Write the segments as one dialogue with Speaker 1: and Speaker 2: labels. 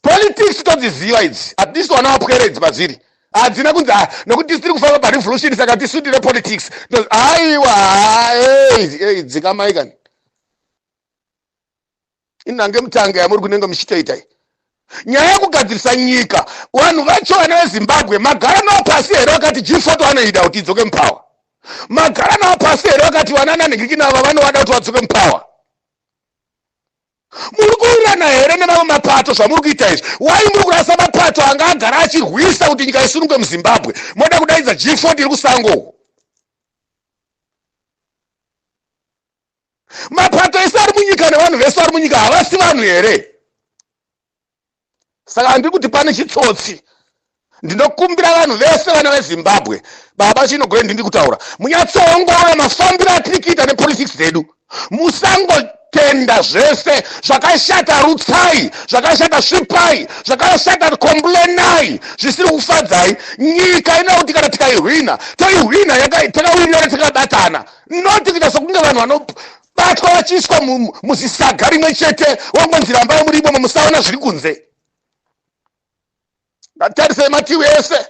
Speaker 1: Politics todziziva idzi, at least wana wapweredzi padziri hadzina kunzi, "Ah, nokuti tiri kufamba parevolution, saka tisutire politics." Aiwa, dzikamai kani, inhange mutange yamuri kunenge muchitoita nyaya yekugadzirisa nyika. Vanhu vacho, vana veZimbabwe, magara navo pasi here vakati G40 vanoida kuti idzoke mupower? Magara navo pasi here vakati vana nanhingikinava vanovada kuti vadzoke mupower? Muri kuwirirana here nemamwe mapato? Zvamuri kuita izvi, wai muri kurasa mapato anga agara achirwisa kuti nyika isunungwe muZimbabwe? Moda kudaidza G40 iri kusango. Mapato ese ari munyika nevanhu vese vari munyika havasi vanhu here? Saka handiri kuti pane chitsotsi. Ndinokumbira vanhu vese, vana veZimbabwe, baba Chinogore, ndindi kutaura, munyatsoongorora mafambiro atiri kuita nepolitics dzedu. Musangotenda zvese. Zvakashata rutsai, zvakashata svipai, zvakashata complainai, zvisiri kufadzai. Nyika inoda kuti kana tikaihwina, toihwina takawirirana, takabatana, noti kuita sokunge vanhu vanobatwa vachiiswa muzisaga rimwe chete, wangonzi rambai muri imomo, musaona zviri kunze. Ngatarisai mativi ese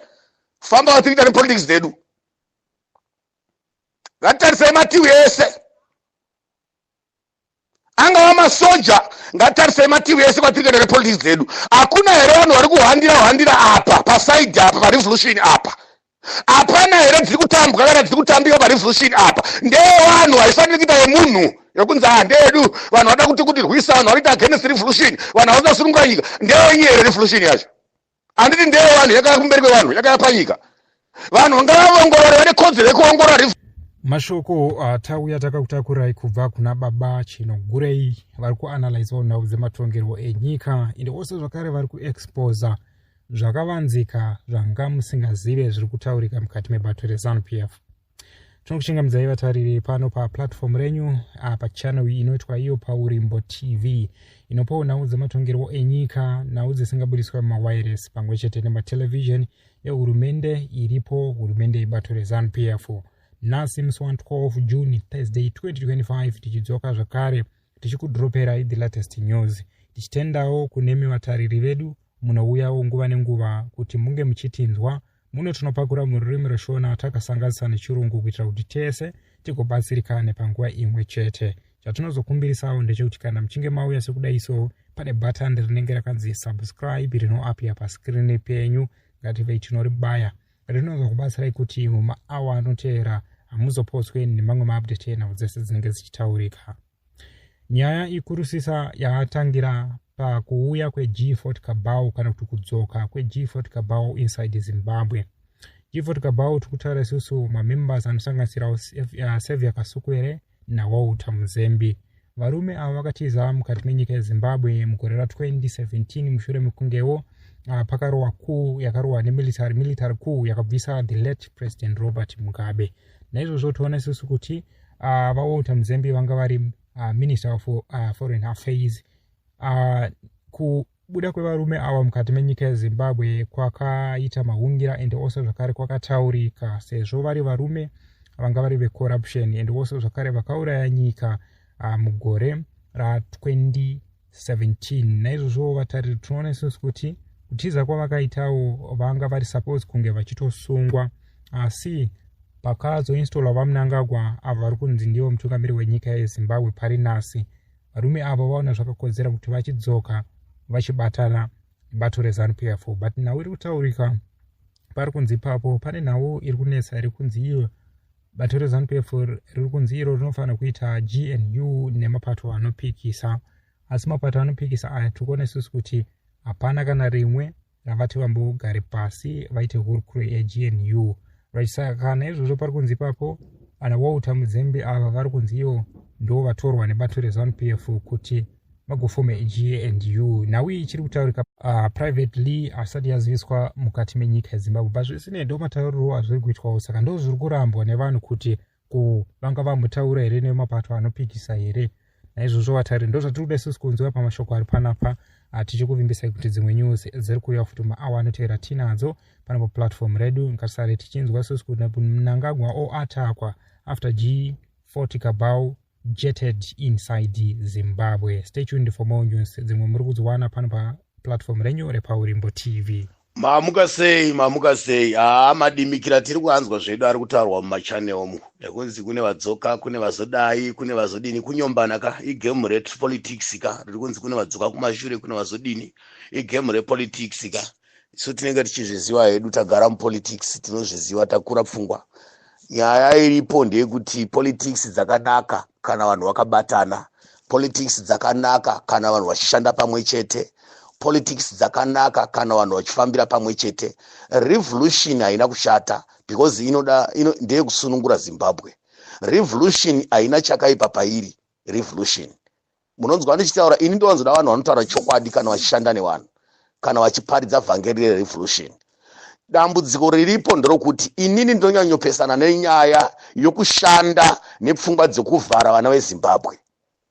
Speaker 1: famba vatiri kuita nepolitics dzedu. Ngatarisai mativi ese, angava masoja, ngatarisai mativi ese kwatiri kuenda nepolitics dzedu. Hakuna here vanhu vari kuhwandira hwandira apa paside apa parevolution apa? Hapana here dziri kutambwa kana dziri kutambika parevolution apa? Ndeyevanhu, haifaniri kuita yemunhu yekunzi, "Ah, ndeyedu." Vanhu vada kuti kutirwisa, vanhu vari kuita against revolution, vanhu havasida kusununguka nyika. Ndeyenyu here revolution yacho? Handiti ndeyevanhu? Yakaya kumberi kwevanhu, yakaya panyika. Vanhu ngavaongorore, vane kodzero yekuongorora.
Speaker 2: Mashoko atauya takakutakurai kubva kuna baba Chinogurei, vari kuanalyzawo nhau dzematongerwo enyika, ende ose zvakare vari kuexposa zvakavanzika zvanga musingazive zviri kutaurika mukati mebato reZANU PF. Tinokuchingamidzai vatariri pano paplatform renyu, pachannel iyi inoitwa iyo paUrimbo TV, inopawo nhau dzematongerwo enyika, nhau dzisingabudiswa mumawires pamwe chete nematelevision ehurumende iripo, hurumende yebato reZANU PF. Nhasi musi wa12 June, Thursday 2025, tichidzoka zvakare tichikudroperai the latest news, tichitendawo kunemi vatariri vedu munouyawo nguva nenguva kuti munge muchitinzwa muno. Tinopakura mururimi rweShona takasanganisa nechirungu kuitira kuti tese tigobatsirikane panguva imwe chete. Chatinozokumbirisawo ndechekuti kana muchinge mauya sekudai so, pane button rinenge rakanzi subscribe rinoappear pascreen penyu, ngativei tinoribaya. Rinozokubatsirai kuti mumaawa anoteera hamuzopotswe nemamwe maupdate enhau dzese dzinenge dzichitaurika. Nyaya ikurusisa yaatangira pakuuya kweG40 Cabal, kana kuti kudzoka kweG40 Cabal inside Zimbabwe. G40 Cabal tikutaura isusu mamembers anosanganisirawo Saviour Kasukuwere naWalter Muzembi. Varume ava vakatiza mukati menyika yeZimbabwe mugore ra2017 mushure mekungewo pakarohwa coup yakarohwa nemilitary, military coup yakabvisa the late President Robert Mugabe. Naizvozvo toona isusu kuti vaWalter Muzembi vanga vari Minister of Foreign Affairs. Kubuda kwevarume ava mukati menyika yeZimbabwe kwakaita mahungira, and also zvakare kwakataurika, sezvo vari varume vanga vari vecorruption and also zvakare vakauraya nyika mugore ra2017. Naizvozvo vatariri, tinoona isusu kuti kutiza kwavakaitawo, vanga vari suppose kunge vachitosungwa, asi pakazoinstallwa vaMnangagwa, avo vari kunzi ndivo mutungamiri wenyika yeZimbabwe pari nhasi, varume avo vaona zvakakodzera kuti vachidzoka vachibatana bato reZANU PF. But nhau iri kutaurika pari kunzi ipapo pane nhau iri kunetsa iri kunzi iyo bato reZANU PF riri kunzi iro rinofanira kuita GNU nemapato anopikisa. Asi mapato anopikisa aya, tiri kuona isusu kuti hapana kana rimwe ravati vambogare pasi vaite hurukuro yeGNU, right? Saka naizvozvo pari kunzi ipapo ana Walter Muzembi ava vari kunzi ivo ndo vatorwa nebato reZANU PF kuti vagoforme GNU. Nhau iyi ichiri kutaurika privately, asati yaziviswa mukati menyika yeZimbabwe, but zvisinei ndo mataurirwo azviri kuitwawo. Saka ndo zviri kurambwa nevanhu kuti ko vanga vambotaura here nemapato anopikisa here? Naizvozvo vatariri, ndo zvatiri kuda isusu kunzwa pamashoko ari panapa, tichikuvimbisai kuti dzimwe news dziri kuuya futi maawa anoteera tinadzo pano paplatform redu. Ngatisare tichinzwa isusu kuti Mnangagwa oattackwa after G40 Cabal jetted inside Zimbabwe. Stay tuned for more news. Dzimwe muri kudziwana pano. Platform renyu repaUrimbo TV.
Speaker 3: Mamuka sei, mamuka sei? Haa, madimikira tiri kuanzwa zvedu ari kutaurwa mumachanel umu, ekunzi kune vadzoka, kune vazodai, kune vazodini. Kunyombana ka, igame repolitics ka. Riri kunzi kune vadzoka kumashure, kune vazodini, igame repolitics ka. Isu tinenge tichizviziva hedu, tagara mupolitics, tinozviziva, takura pfungwa. Nyaya iripo ndeyekuti politics dzakanaka kana vanhu vakabatana, politics dzakanaka kana vanhu vachishanda pamwe chete, politics dzakanaka kana vanhu vachifambira pamwe chete. Revolution haina kushata because inoda ino, ndeyekusunungura Zimbabwe. Revolution haina chakaipa pairi. Revolution, munonzwa ndichitaura ini, ndowanzoda vanhu vanotaura chokwadi kana vachishanda nevanhu, kana vachiparidza vhangeri rerevolution. Dambudziko riripo nderokuti inini ndinonyanyopesana nenyaya yokushanda nepfungwa dzekuvhara vana veZimbabwe,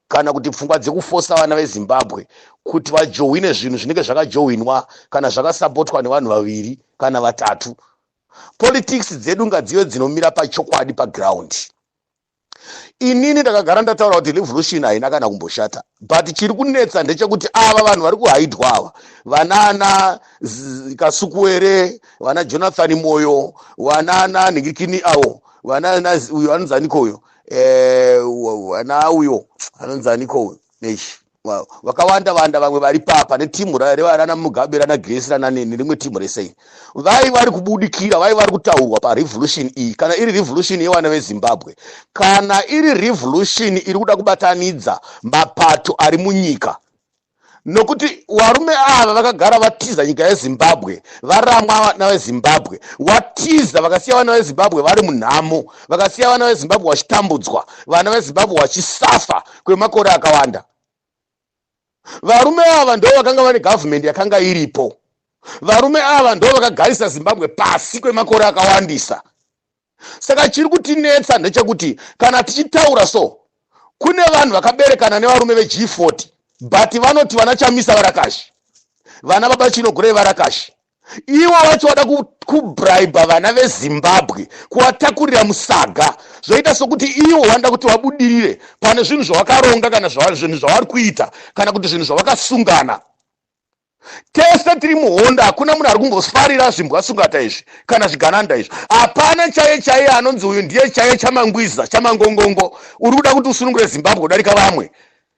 Speaker 3: kana kuti pfungwa dzekufosa vana veZimbabwe kuti vajohwine zvinhu zvinenge zvakajohwinwa kana zvakasapotwa nevanhu vaviri kana vatatu. Politics dzedu ngadzive dzinomira pachokwadi, paground. Inini ndakagara ndataura kuti revolution haina kana kumboshata, but chiri kunetsa ndechekuti ava vanhu vari kuhaidwa ava, vanana Kasukuwere, vana Jonathan Moyo, vanana nhingirikini avo, vanana uyo anonzi aniko uyo, vana uyo anonzi aniko uyo, nechi vakawanda vanda vamwe vari papa netimu rana Mugabe, rana Grace, rana neni, rimwe timu resei, vai vari kubudikira, vai vari kutaurwa parevolution iyi. Kana iri revolution yevana veZimbabwe, kana iri revolution iri kuda kubatanidza mapato ari munyika, nokuti varume ava vakagara vatiza nyika yeZimbabwe, varamwa vana veZimbabwe, watiza, vakasiya vana veZimbabwe vari munhamo, vakasiya vana veZimbabwe vachitambudzwa, vana veZimbabwe vachisafa kwemakore akawanda. Varume ava ndo vakanga vane gavhumendi yakanga iripo. Varume ava ndo vakagarisa Zimbabwe pasi kwemakore akawandisa. Saka chiri kutinetsa ndechekuti kana tichitaura so, kune vanhu vakaberekana nevarume veG40, but vanoti vana Chamisa varakashi, vana baba Chinogurei varakashi. Ivo vacho vada kubraiba vana veZimbabwe, kuvatakurira musaga. Zvoita sokuti ivo vanoda kuti vabudirire pane zvinhu zvavakaronga, kana zvinhu zvavari kuita, kana kuti zvinhu zvavakasungana. Tese tiri muhondo, hakuna munhu ari kumbofarira zvimbwasungata izvi kana zvigananda izvi. Hapana chaiye chaiye anonzi uyu ndiye chaiye chamangwiza chamangongongo uri kuda kuti usunungure Zimbabwe kudarika vamwe.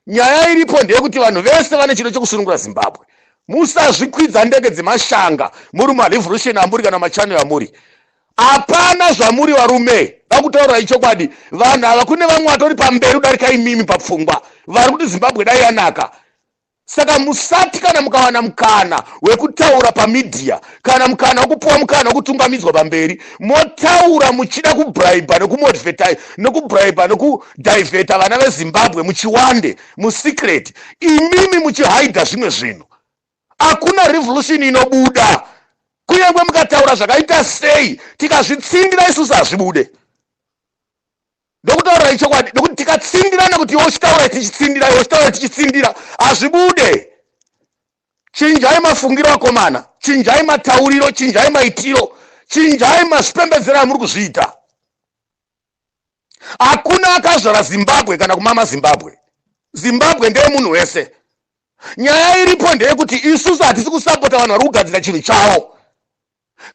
Speaker 3: Nyaya iripo ndeyekuti vanhu vese vane chido chekusunungura Zimbabwe. Musazvikwidza ndege dzemashanga muri mumarevolution amuri kana machanel amuri. Hapana zvamuri, varume. Vakutaurirai chokwadi, vanhu ava, kune vamwe vatori pamberi kudarika imimi papfungwa, vari kuti Zimbabwe dai yanaka. Saka musati kana mukawana mukana wekutaura pamedia, kana mukana wekupuwa mukana wekutungamidzwa pamberi, motaura muchida kubraiba nekumotivata, nekubraiba nekudhaivheta vana veZimbabwe muchiwande, musecret, imimi muchihaidha zvimwe zvinhu. Hakuna revolution inobuda. Kunyange mukataura zvakaita sei, tikazvitsindira isusu, hazvibude. Ndokutaurirai chokwadi, nekuti tikatsindirana kuti iwe uchitaura tichitsindira, iwe uchitaura tichitsindira, hazvibude. Chinjai mafungiro, akomana. Chinjai matauriro, chinjai maitiro, chinjai mazvipembedzero amuri kuzviita. Hakuna akazvara Zimbabwe kana kumama Zimbabwe. Zimbabwe ndeyemunhu wese. Nyaya iripo ndeyekuti isusu hatisi kusapota vanhu vari kugadzira chinhu chavo,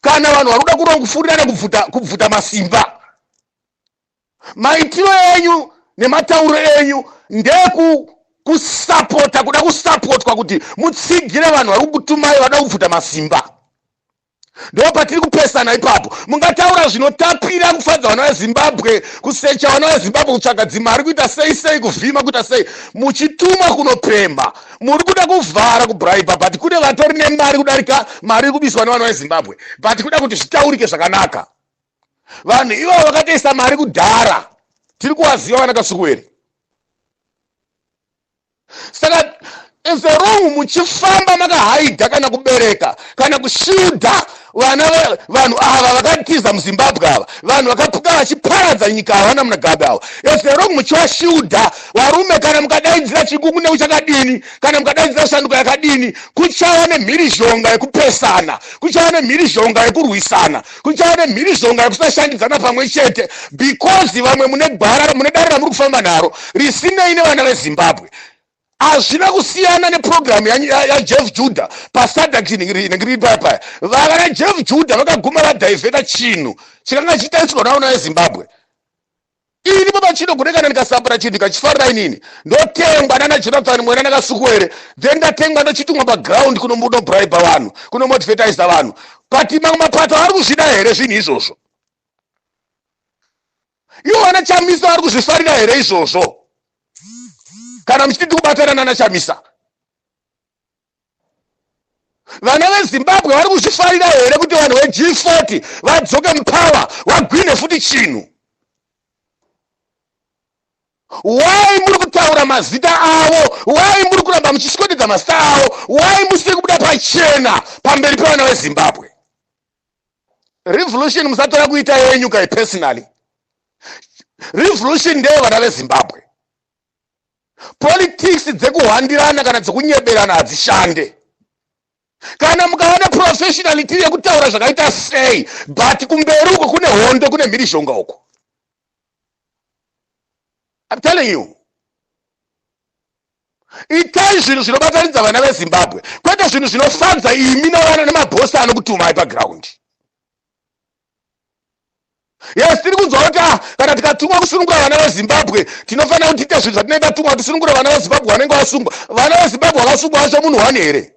Speaker 3: kana vanhu vari kuda kurongofurirana kubvuta masimba. Maitiro enyu nematauro enyu ndekusapota kuda kusapotwa kuti mutsigire vanhu vari kukutumai vada kubvuta masimba. Ndo patiri kupesana ipapo. Mungataura zvinotapira kufadza vana veZimbabwe, kusecha vana veZimbabwe, kutsvaga dzimari, kuita sei sei, kuvhima, kuita sei, muchitumwa kunopemha, muri kuda kuvhara, kubraiba, but kune vatori nemari kudarika mari iri kubiswa nevana veZimbabwe, but kuda kuti zvitaurike zvakanaka. Vanhu ivavo vakatoisa mari kudhara, tiri kuvaziva, vana Kasukuwere. Saka as wrong muchifamba makahaidha, kana kubereka, kana kushudha vana, vanhu ava vakatiza muZimbabwe ava, vanhu vakapuka vachiparadza nyika ava, vana Mugabe ava, as wrong muchivashudha, varume, kana mukadaidzira chikungu neuchakadini, kana mukadaidzira shanduko yakadini, kuchava nemhirizhonga yekupesana, kuchava nemhirizhonga yekurwisana, kuchava nemhirizhonga yekusashandidzana pamwe chete, because vamwe mune gwara, mune dare ramuri kufamba naro risinei nevana veZimbabwe.
Speaker 1: Hazvina kusiyana nepurogiramu yaJeff Judah paSADC inenge iri paya paya. Vana Jeff Judah vakaguma vadhaivheta chinhu chikanga chichitarisirwa navana veZimbabwe. Ini baba Chino Gure kana ndikasapota chinhu ndikachifarira inini ndotengwa nana Jonathan Mwena naKasukuwere then ndatengwa ndochitumwa paground kunobraiba vanhu kunomotivataisa vanhu but mamwe mapato ari kuzvida here zvinhu izvozvo? Ivo vana Chamisa vari kuzvifarira here izvozvo? Kana muchiti tikubatana nana Chamisa, vana veZimbabwe vari kuzvifarira here kuti vanhu veG40 vadzoke mupower vagwine futi chinhu? Why muri kutaura mazita avo? Why muri kuramba muchiswededza mazita avo? Why musiri kubuda pachena pamberi pevana veZimbabwe? Revolution musatora kuita yenyu kai personally. Revolution ndeye vana veZimbabwe. Politics dzekuhwandirana kana dzekunyeberana hadzishande. Kana mukava neprofessionality yekutaura zvakaita sei, but kumberi uko kune hondo, kune mhirizhonga uko. I'm telling you. Itai zvinhu zvinobatanidza vana veZimbabwe, kwete zvinhu zvinofadza imi navana nemabhosi anokutumai paground. Yes, tiri kunzwa kuti ah, kana tikatumwa kusunungura vana veZimbabwe tinofanira kuti tiite zvinhu zvatinenge tatumwa tisunungure vana veZimbabwe vanenge vasungwa. Vana veZimbabwe vakasungwa vacho munhu wani here?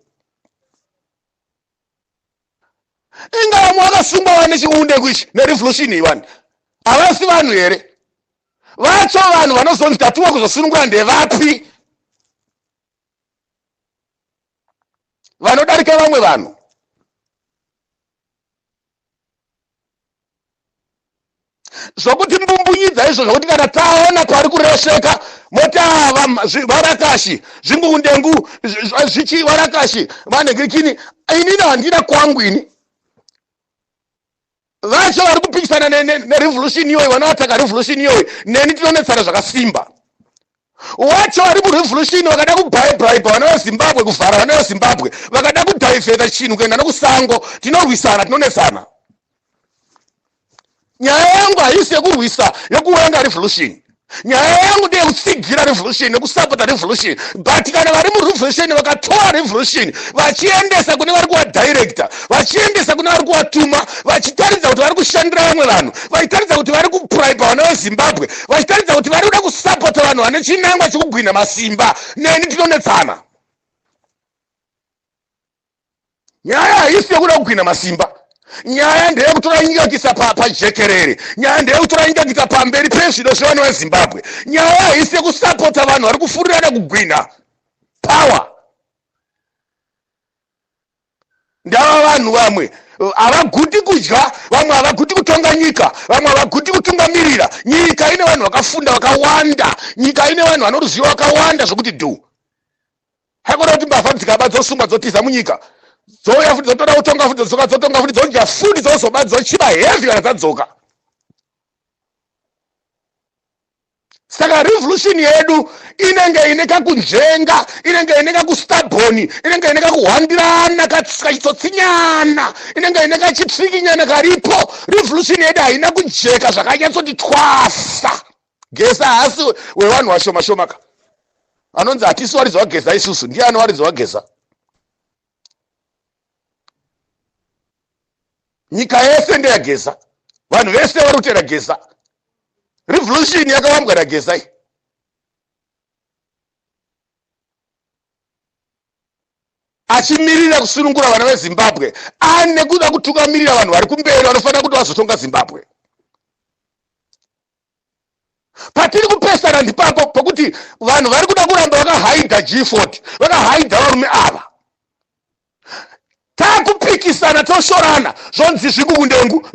Speaker 1: Inga vamwe vakasungwa vane chiunde kuichi nerevolution iyi wani havasi vanhu here? Vacho vanhu vanozonzi tatumwa kuzosunungura ndevapi? Vanodarika vamwe vanhu. Zvokuti mbumbunyidza izvo zvokuti kana taona pari kuresveka moti ava varakashi zvingundengu zvichi varakashi vanhengirikini. Inini handina kwangu ini. Vacho vari kupikisana nerevolution iyoyi, vanoataka revolution iyoyi, neni tinonetsana zvakasimba. Wacho vari murevolution vakada kubraibraiba vana veZimbabwe, kuvhara vana veZimbabwe, vakada kudhaivheta chinhu kuenda nokusango, tinorwisana, tinonetsana. Nyaya yangu haisi yekurwisa yekuwenga revolution. Nyaya yangu ndeyekutsigira revolution nekusapota revolution. But kana vari murevolution vakatora revolution vachiendesa kune vari kuvadirector, vachiendesa kune vari kuvatuma, vachitaridza kuti vari kushandira vamwe vanhu, vachitaridza kuti vari kupraipa vana veZimbabwe, vachitaridza kuti vari kuda kusapota vanhu vane chinangwa chekugwina masimba, neni tinonetsana. Nyaya haisi yekuda kugwina masimba. Nyaya ndeyekutora nyika kuisa pajekerere. Nyaya ndeyekutora nyika kuisa pamberi pezvido zvevana veZimbabwe. Nyaya haisi yekusapota vanhu vari kufurirana kugwina power. Ndava vanhu vamwe havaguti kudya, vamwe havaguti kutonga nyika, vamwe havaguti kutungamirira nyika. Ine vanhu vakafunda vakawanda, nyika ine vanhu vanoruziva vakawanda zvokuti dhu. Haikona kuti mbavha dzikaba dzosungwa dzotiza munyika, dzouya futi dzotoda kutonga futi, dzodzoka dzotonga futi, dzodya futi, dzozoba, dzochiba heavy kana dzadzoka. Saka revolution yedu inenge ine kakunzvenga, inenge ine kakustabhoni, inenge ine kakuhwandirana, kachitsotsinyana, inenge ine kachitrikinyana karipo. Revolution yedu haina kujeka zvakanyatsoti twasa. Geza haasi wevanhu vashoma shoma ka, anonzi hatisi waridzi waGeza isusu. Ndiye anowaridzi waGeza. Nyika yese ndeyaGeza, vanhu vese vari kutera Geza. Revolution yakavambwa naGeza iyi. Achimirira kusunungura vana veZimbabwe, ane kuda kutungamirira vanhu vari kumberi vanofanira kuti vazotonga Zimbabwe. Patiri kupesana ndipapo pokuti vanhu vari kuda kuramba vakahaidha G40, vakahaidha varume ava. Takupikisana, toshorana, zvonzi zvikundengu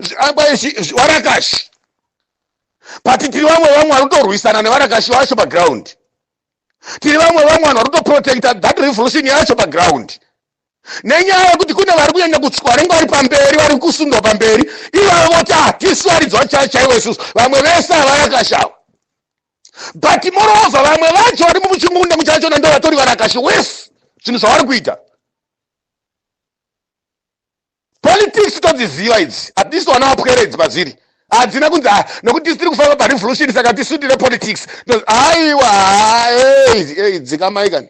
Speaker 1: varakashi, but tiri vamwe vamwe vari kutorwisana nevarakashi vacho paground. Tiri vamwe vamwe vanhu vari kutoprotecta that revolution yacho paground, nenyaya yekuti kune vari kunyanya kutswa vanenge vari pamberi, vari kusundwa pamberi. Ivavo voti ah, tisu varidzwa chaivo isusu, vamwe vese havarakashawa. But moreover, vamwe vacho vari mumuchingunda muchachona ndo vatori varakashi wese. Zvinhu zvavari kuita, politics todziziva idzi, hatisi vana vapweredzi padziri. Hadzina kunzi ah, nokuti tiri kufamba parevolution saka tisundire politics. Aiwa, dzikamai kani.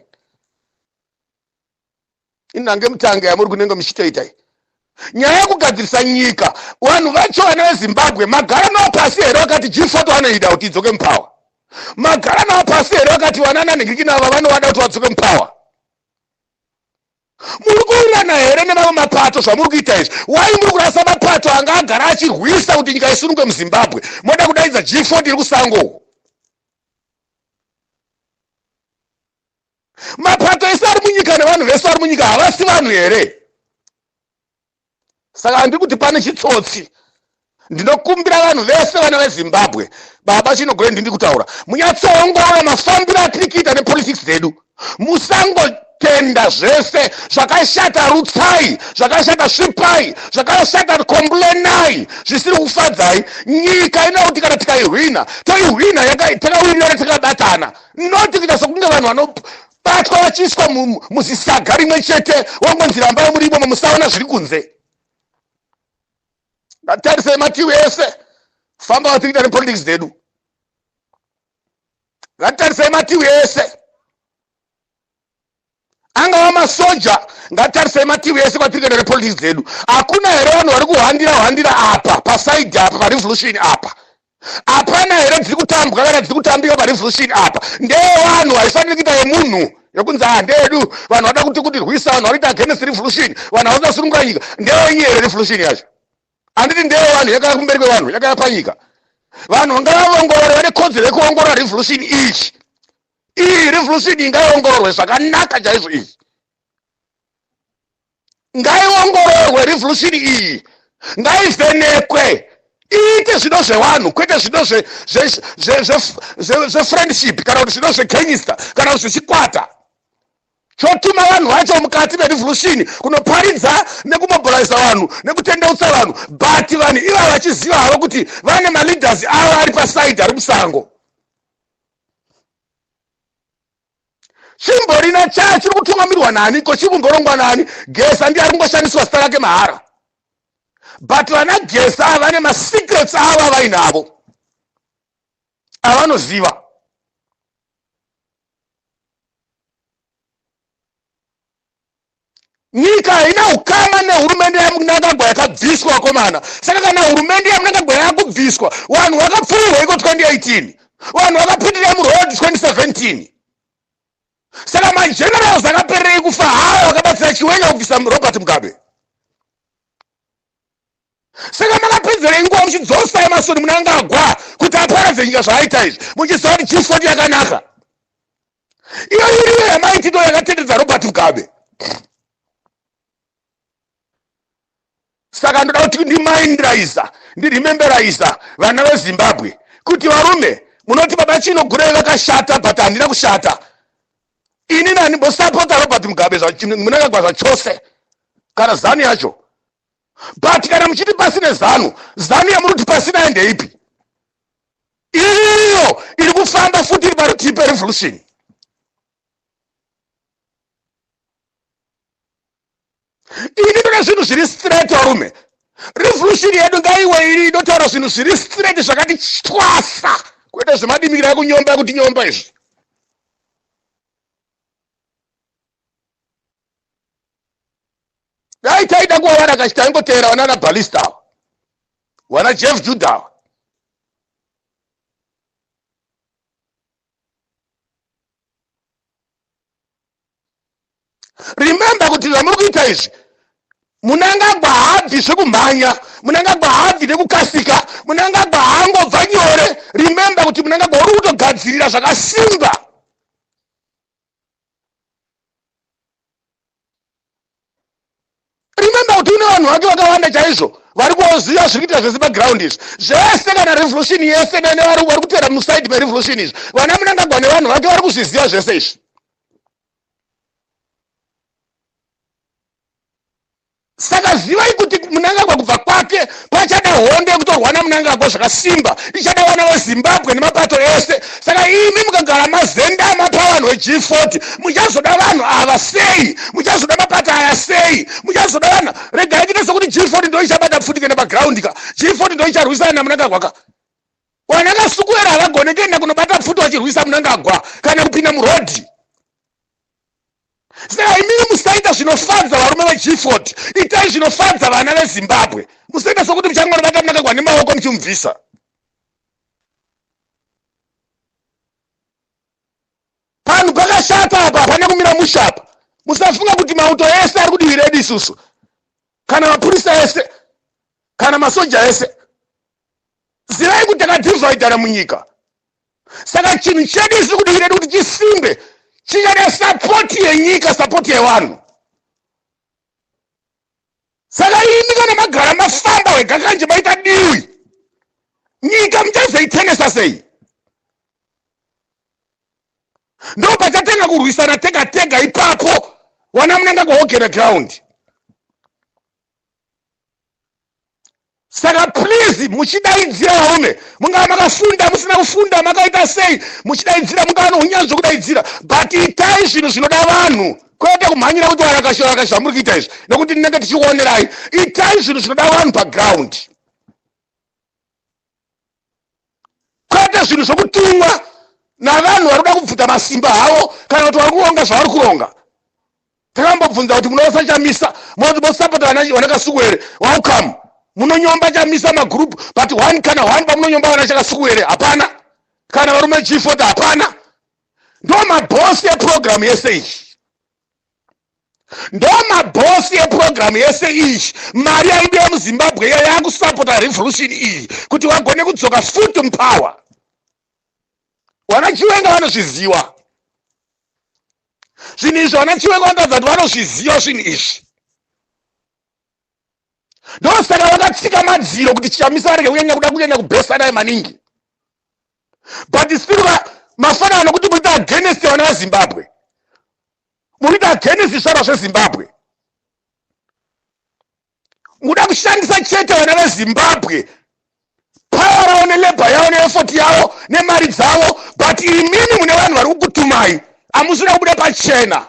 Speaker 1: Inange mutange yamuri kunenge muchitoita iyi. Nyaya yekugadzirisa nyika, vanhu vacho vana veZimbabwe magara navo pasi here vakati G40 vanoida kuti idzoke mupower? Magara navo pasi here vakati vana nanhingirikini ava vanovada kuti vadzoke mupower? Muri kuwirirana here nemamwe mapato zvamuri kuita izvi? Wai muri kurasa mapato anga agara achirwisa kuti nyika isunungwe muZimbabwe? Moda kudaidza G40 iri kusango uko. Mapato ese ari munyika nevanhu vese vari munyika havasi vanhu here? Saka handiri kuti pane chitsotsi. Ndinokumbira vanhu vese vana veZimbabwe, baba Chinogore ndindi kutaura, munyatsoongorora mafambiro atiri kuita nepolitics dzedu. Musangotenda zvese zvakashata, rutsai zvakashata, svipai zvakashata, complainai zvisiri kufadzai. Nyika inoda kuti kana tikaihwina, toihwina takawirirana, takabatana, noti kuita sokunge vanhu vanobatwa vachiiswa muzisaga rimwe chete, wangonzi rambai muri imomo, musaona zviri kunze. Ngatarisei mativi ese, famba vatiri kuita nepolitics dzedu. Ngatarisei mativi ese, angava masoja, ngatarisei mativi ese kwatiri kuenda nepolitics dzedu. Hakuna here vanhu vari kuhwandira hwandira apa pasaidi apa parevolution apa? Hapana here dziri kutambwa kana dziri kutambika parevolution apa? Ndeyevanhu, haifaniri kuita yemunhu yekunzi ha ndeyedu, vanhu vada kuti kutirwisa, vanhu vari kuita against revolution, vanhu havada kusunungura nyika. Ndeyenyu here revolution yacho? Handiti ndeyevanhu, yakaya kumberi kwevanhu, yakaya panyika. Vanhu ngavaongorore, vane kodzero yekuongorora revolution iyi. Iyi revolution iyi ngaiongororwe zvakanaka chaizvo. Iyi ngaiongororwe revolution iyi, ngaivhenekwe, iite zvido zvevanhu, kwete zvido zvefriendship kana kuti zvido zvegangster kana kuti zvechikwata chotuma vanhu vacho mukati merevolution kunoparidza nekumobiliza vanhu nekutendeutsa vanhu, but vanhu ivava vachiziva havo kuti vane maleaders avo ari pasaidi, ari musango. Chimborina chayo chiri kutungamirwa nani ko? Chiri kumborongwa nani? Geza ndiye ari kungoshandiswa zita rake mahara, but vana Geza ava vane masecrets avo avainavo avanoziva. Nyika haina ukama nehurumende yaMnangagwa yakabviswa, vakomana. Saka kana hurumende yaMnangagwa yakubviswa, vanhu vakapfuurweiko 2018? Vanhu vakapindira muroad 2017. Saka magenerals akapererei kufa hawo vakabatsira Chiwenga kubvisa Robert Mugabe? Saka makapedzerei nguva muchidzosa Emerson Mnangagwa kuti aparadze nyika zvaaita izvi, muchiziva kuti G40 yakanaka iyo iriyo yamaiti ndo yakatenderedza Robert Mugabe? Saka ndoda kuti ndimaindiraisa, ndirememberaisa vana veZimbabwe kuti varume, munoti baba Chinogurei vakashata, but handina kushata ini. Nandimbosapota Robert Mugabe, Mnangagwa zvachose, kana ZANU yacho. But kana muchiti pasine ZANU, ZANU yamuri kuti pasinayo ndeipi? Iyo iri kufamba futi iri parutivi perevolution. Ini ndoda zvinhu zviri straight, varume. Revolution yedu ngaiwe iri inotaura zvinhu zviri straight, zvakati twasa, kwete zvemadimikira ekunyomba, ekuti nyomba izvi. Dai taida kuva varakashi, taingoteera vanana Balista ava, vana Jeff Judah ava. Remember kuti zvamuri kuita izvi, Munangagwa haabvi zvekumhanya, Munangagwa haabvi nekukasika, Munangagwa haangobva nyore. Remember kuti Munangagwa uri kutogadzirira zvakasimba. Remember kuti une vanhu vake vakawanda chaizvo vari kuoziva zviri kuita zvese background izvi zvese, kana revolution yese nevari vari kuteera musaidi merevolution izvi. Vana Munangagwa nevanhu vake vari kuzviziva zvese izvi. Saka zivai kuti Munangagwa kubva kwake pachada hondo yekutorwa naMunangagwa zvakasimba, ichada vana veZimbabwe nemapato ese. Saka imi mukagara mazendama pavanhu veG40, muchazoda vanhu ava sei? Muchazoda mapato aya sei? Muchazoda vanhu? Regai kuita sekuti G40 ndo ichabata pfuti kuenda pagraundi ka, G40 ndo icharwisana naMunangagwa ka. Vana Kasukuwere havagone kuenda kunobata pfuti vachirwisa Munangagwa kana kupinda murodhi. Saka imimi musaita zvinofadza varume veG40, itai zvinofadza vana veZimbabwe. Musaita sokuti muchangonobata Mnangagwa nemaoko muchimubvisa. Panhu pakashata apa, hapana kumira musha apa. Musafunga kuti mauto ese ari kudivi redu isusu, kana mapurisa ese, kana masoja ese. Zivai kuti takadhivhaidhana munyika. Saka chinhu chedu isu kudivi redu kuti chisimbe, chichada sapoti yenyika, sapoti yevanhu. Saka imi kana magara mafamba wega kanje maita diwi, nyika muchazoitenesa sei? Ndo pachatanga kurwisana tega tega ipapo, wana Munangagwa wogera ground. Saka please, muchidaidzira varume, mungava makafunda, musina kufunda, makaita sei, muchidaidzira, mungava nounyanzvi hwekudaidzira, but itai zvinhu zvinoda vanhu, kwete kumhanyira kuti varakasha rakasha zvamuri kuita izvi, nekuti tinenge tichionerai. Itai zvinhu zvinoda vanhu paground, kwete zvinhu zvokutumwa navanhu vari kuda kubvuta masimba havo, kana kuti vari kuronga zvavari kuronga. Takambobvunza kuti munosa Chamisa, mosapota vana Kasukuwere, welcome. Munonyomba Chamisa magroup, but one kana one pamunonyomba vana Chakasukuwere hapana, kana varume G40 hapana. Ndo mabhosi eprogramu yese iyi, ndo mabhosi eprogramu yese iyi. Mari yaidiwa muZimbabwe iya yakusapota revolution iyi kuti vagone kudzoka futi mupower. Vana Chiwenga vanozviziva zvinhu izvi. Vana Chiwenga vanotaridza kuti vanozviziva zvinhu izvi, ndosaka vakatsika madziro kuti Chamisa varege kunyanya kuda kunyanya kubhesa naye maningi. But still mafanana nokuti muita against vana vaZimbabwe, murikuita against zvizvarwa zveZimbabwe, muda kushandisa chete vana veZimbabwe, power ravo nelabour yavo neeffort yavo nemari dzavo. But imimi mune vanhu vari kukutumai, hamusina kubuda pachena.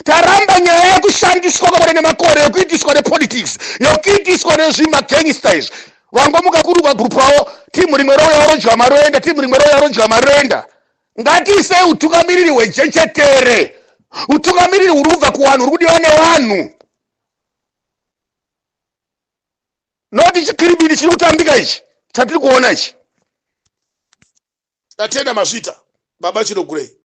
Speaker 1: Taramba nyaya yekushandiswa kwakore nemakore, yekuitiswa nepolitics, yekuitiswa nezvimagangster izvi. Vangomuka kuruka gurupu ravo, timu rimwe rouya rodya mari roenda, timu rimwe rouya rodya mari roenda. Ngatiisei utungamiriri hwejechetere, utungamiriri huri kubva kuvanhu, huri kudiwa nevanhu, noti chikiribidi chiri kutambika ichi chatiri kuona ichi.
Speaker 4: Tatenda, mazvita, Baba Chinogurei.